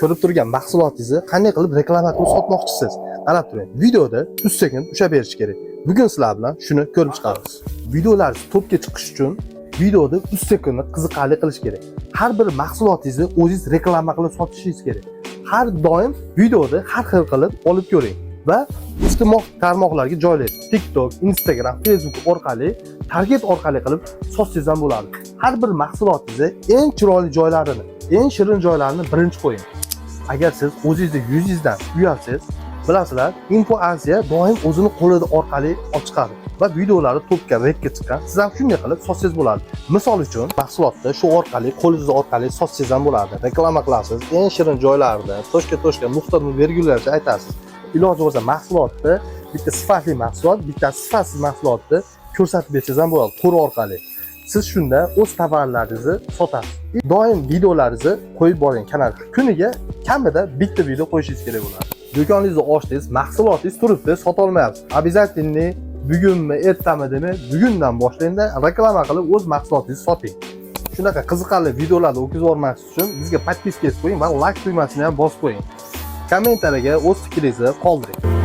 Ko'rib turgan mahsulotingizni qanday qilib reklama qilib sotmoqchisiz? Qarab turing, videoda 3 sekund ushlab berish kerak. Bugun sizlar bilan shuni ko'rib chiqamiz. Videolaringiz topga chiqish uchun videoda 3 sekundni qiziqarli qilish kerak. Har bir mahsulotingizni o'zingiz reklama qilib sotishingiz kerak. Har doim videoda har xil qilib olib ko'ring va ijtimoiy tarmoqlarga joylang. TikTok, Instagram, Facebook orqali, target orqali qilib sotsangiz ham bo'ladi. Har bir mahsulotingizni eng chiroyli joylarini, eng shirin joylarini birinchi qo'ying. Agar siz o'zingizni yuzingizdan uyalsangiz, bilasizlar, Info Aziya doim o'zini qo'lida orqali olib chiqadi va videolari topga, rekka chiqqan. Siz ham shunday qilib sotsangiz bo'ladi. Misol uchun, mahsulotni shu orqali, qo'lingiz orqali sotsangiz ham bo'ladi. Reklama qilasiz, eng shirin joylarini, точка точка, nuqta vergullarcha aytasiz. Iloji bo'lsa, mahsulotni bitta sifatli mahsulot, bitta sifatsiz mahsulotni ko'rsatib bersangiz ham bo'ladi qo'l orqali. Siz shunda o'z tovarlaringizni sotasiz. Doim videolaringizni qo'yib boring kanalga. Kuniga kamida bitta video qo'yishingiz kerak bo'ladi. Do'koningizni ochdingiz, mahsulotingiz turibdi, sotolmayapsiz. Обязательно bugunmi, ertami demay, bugundan boshlangda reklama qilib o'z mahsulotingizni soting. Shunaqa qiziqarli videolarni o'tkazib yubormaslik uchun bizga подписка etib qo'ying va layk tugmasini ham bosib qo'ying. Kommentariyaga o'z fikringizni qoldiring.